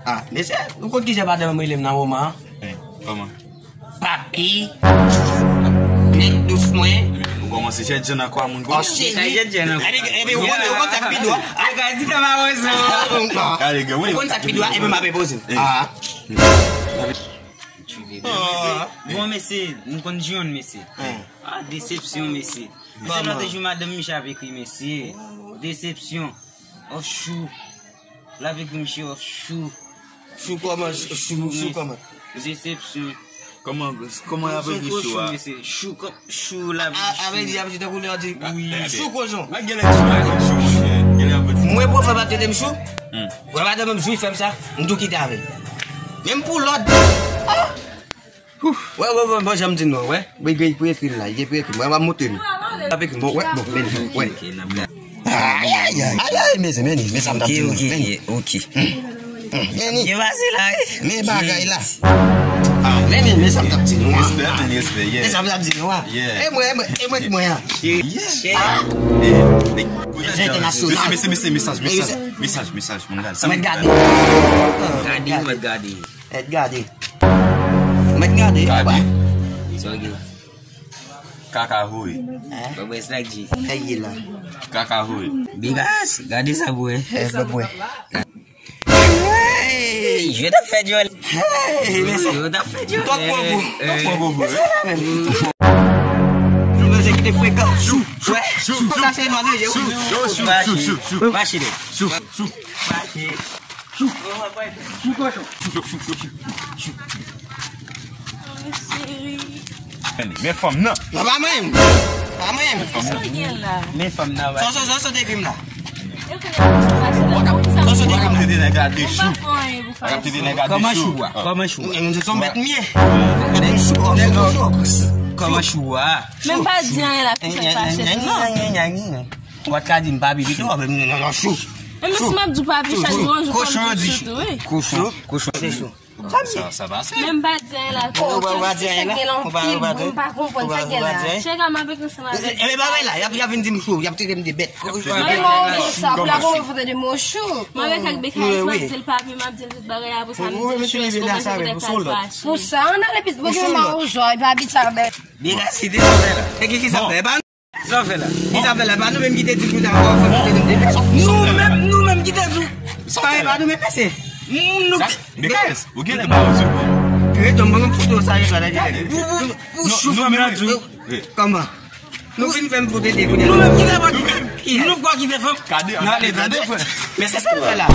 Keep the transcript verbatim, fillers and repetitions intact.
Ah, mesye, ou konn kijan madanm mwen rele m nan moman an? Kòman? Papi. Nèg dous mwen. Ou kòmanse jèt jan nan kwa moun. Oh, cheri. Epi, epi, ou konn, ou konn sa k pi dwa. Ou konn sa k pi dwa, epi m ap poze. Ah. Bon, mesye, m konn jwenn, mesye. Ah, desepsyon, mesye. Mesye, lòt jou, madanm misye ap ekri, mesye. Desepsyon. Of chou. L ap ekri, misye, of chou. Chou kòman, chou, chou kòman? Desepsyon. Kòman, kòman y ap ekri chou a? Chou, chou, l ap ekri chou. A, avè di, y ap di tankou lè y ap di, wi. Chou kochon. Mwen, pwofè pa trete m chou. Wè, madanm m jou, fè m sa, m tou kite avè l. Menm pou lòd. Wè, wè, wè, bon, jan m di nou, wè. Wè, gen pou ekri l la, gen pou ekri l. Wè, w ap montre nou. W ap ekri l, bon, wè, bon, men, wè. Ay, ay, ay, ay, ay, mezanmi, men, men sa m t ap di nou, men. Ok, ok, ok. Men, men, men bagay la. Men, men, men sa m t ap di nou, a. Respè, men respè, yeah. Men sa m t ap di nou, a. Yeah. E mwen, e mwen, e mwen ki mwen, a. Yeah. Entènasyonal. Mesye, mesye, mesye, mesaj, mesaj, mesaj, mesaj, moun gade. Mwen gade. Gade, mwen gade. Mèt gade. Mèt gade. Gade. Sa w gen? Kaka voye. Bèbwè slak ji. Sa ye la? Kaka voye. Bigas, gade sa bwè. Eh, bèbwè. Hey, je t ap fè djòl. Hey, mesye. Je t ap fè djòl. Twòp pran gou. Twòp pran gou, bro. Nou bezwen kite frekan. Chou, chou, chou, chou. Kòm sa se nwa deje, wi. Chou, chou, chou, chou, chou. Mache de. Chou, chou. Mache. Chou. Chou kochon. Chou, chou, chou, chou, chou. Men fanm nan. Non, pa mwen. Pa mwen. Sa w gen la? Men fanm nan. Sa, sa, sa, sa te grim la. Sa, sa te grim la. Gade chou. Gade chou. Kòman chou a? Kòman chou a? Kòman chou a? Menm pa di anyen la, ki fè fache, non. Ou pa t ka di m papi pito, men non, non, chou. Menm si m ap di w papi, chak jou, yon jou, kochon, di chou. Kochon, kochon, se chou. Sa, sa pase. Menm pa di anyen la, ki fè gen anpil, m pa konprann sa gen la. Chèka m avèk ansanm avèk. E, e, ba, la, y ap, y ap vin di m chou, y ap trete m de bèt. Mwen, mwen, sa, pou la, pou mwen foute de mo chou. Mwen avèk ak Bekayis, m ap di l papi, m ap di l tout bagay, apre sa, m di l chou, èske w panse poutèt sa l fache? Pou sa, ann ale pis, pou gen mawozo, e pa pis sa, bèt. Byen, si te sa fè la. E ki, ki sa fè? E pa Sa w fè la? Ki sa w fè la? Pa nou menm ki te di pou ta fè nou te di. Nou menm, nou menm ki te di. Pa, pa nou menm, mesye. Nou ki. Bekayis, ou genlè ba yo di. Rete, mwen menm foto sa, yo la. Pou, pou, pou chou. Nou menm la di. Kòman? Nou vin fè m foto de. Nou menm ki te ba ki. Nou kwa ki te fè m. Gade, gade, frè. Men se sa l fè la.